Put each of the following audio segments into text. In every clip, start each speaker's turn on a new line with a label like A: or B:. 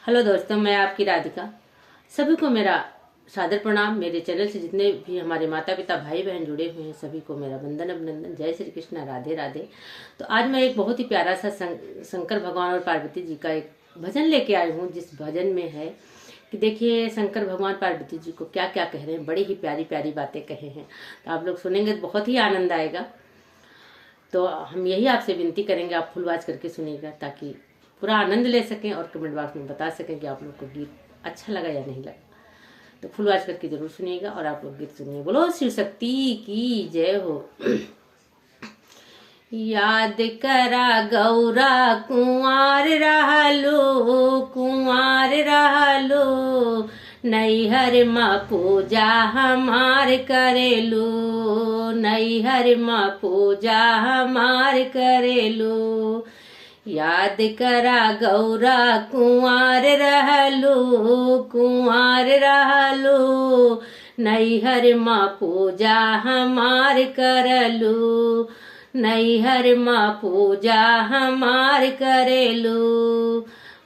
A: Hello दोस्तों, मैं आपकी राधिका। सभी को मेरा सादर प्रणाम। मेरे चैनल से जितने भी हमारे माता पिता भाई बहन जुड़े हुए हैं, सभी को मेरा वंदन अभिनंदन। जय श्री कृष्ण, राधे राधे। तो आज मैं एक बहुत ही प्यारा सा शंकर भगवान और पार्वती जी का एक भजन लेके आई हूँ, जिस भजन में है कि देखिए शंकर भगवान पार्वती जी को क्या क्या कह रहे हैं। बड़ी ही प्यारी प्यारी बातें कहे हैं, तो आप लोग सुनेंगे तो बहुत ही आनंद आएगा। तो हम यही आपसे विनती करेंगे, आप फुल वॉच करके सुनिएगा ताकि पूरा आनंद ले सकें और कमेंट बॉक्स में बता सकें कि आप लोग को गीत अच्छा लगा या नहीं लगा। तो फुल वॉच करके जरूर सुनिएगा और आप लोग गीत सुनिए। बोलो शिव शक्ति की जय हो। याद करा गौरा कुंवार रहलो, कुंवार रहलो, नैहर माँ पूजा हमार करेलू, नैहर माँ पूजा हमार करेलू। याद करा गौरा कुंवार रहलो, कुंवार रहलो, नैहर माँ पूजा हमार करलू, नैहर माँ पूजा हमार करेलू।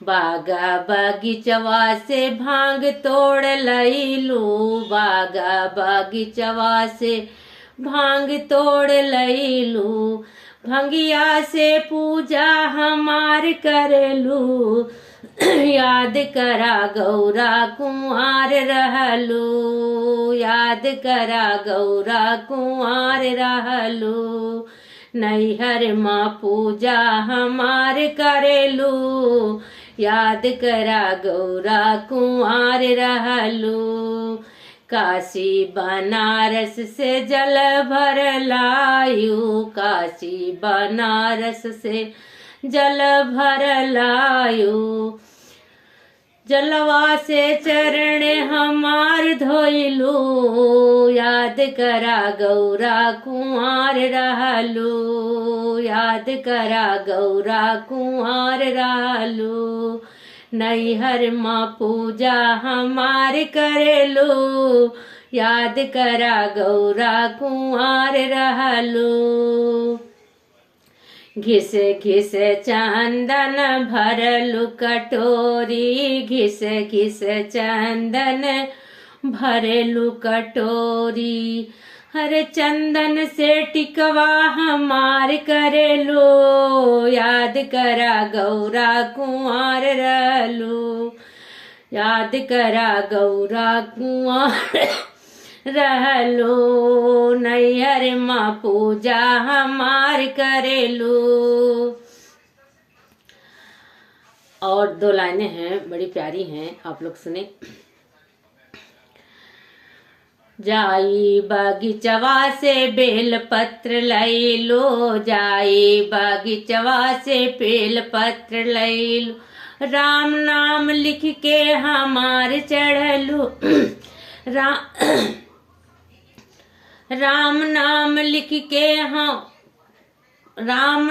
A: बागा बगीचवा से भांग तोड़ लैलू, बागा बगीचवा से भांग तोड़ लैलू, भंगिया से पूजा हमार करेलू। याद करा गौरा कुंवार रहलू, याद करा गौरा कुंवार रहलू, नैहर माँ पूजा हमार करेलू। याद करा गौरा कुंवार रहलू। काशी बनारस से जल भर लायू, काशी बनारस से जल भर लायू, जलवा से चरण हमार धोइलू। याद करा गौरा कुंवार रहलू, याद करा गौरा कुंवार रहलू, नैहर माँ पूजा हमार करेलू। याद करा गौरा कुंवार रहलू। घिस घिस चंदन भरलू कटोरी, घिस घिस चंदन भरलू कटोरी, हर चंदन से टिकवा हमार करेलू। याद करा गौरा कुंवार रहलू, याद करा गौरा कुंवार रहलू, नैहर माँ पूजा हमार करेलू। और दो लाइनें हैं, बड़ी प्यारी हैं, आप लोग सुने। जाई बगीचवा से बेल पत्र लैलो, जाई बगीचवा से बेल पत्र लैलो, राम नाम लिख के हमार चढ़लू, राम नाम लिख के हम राम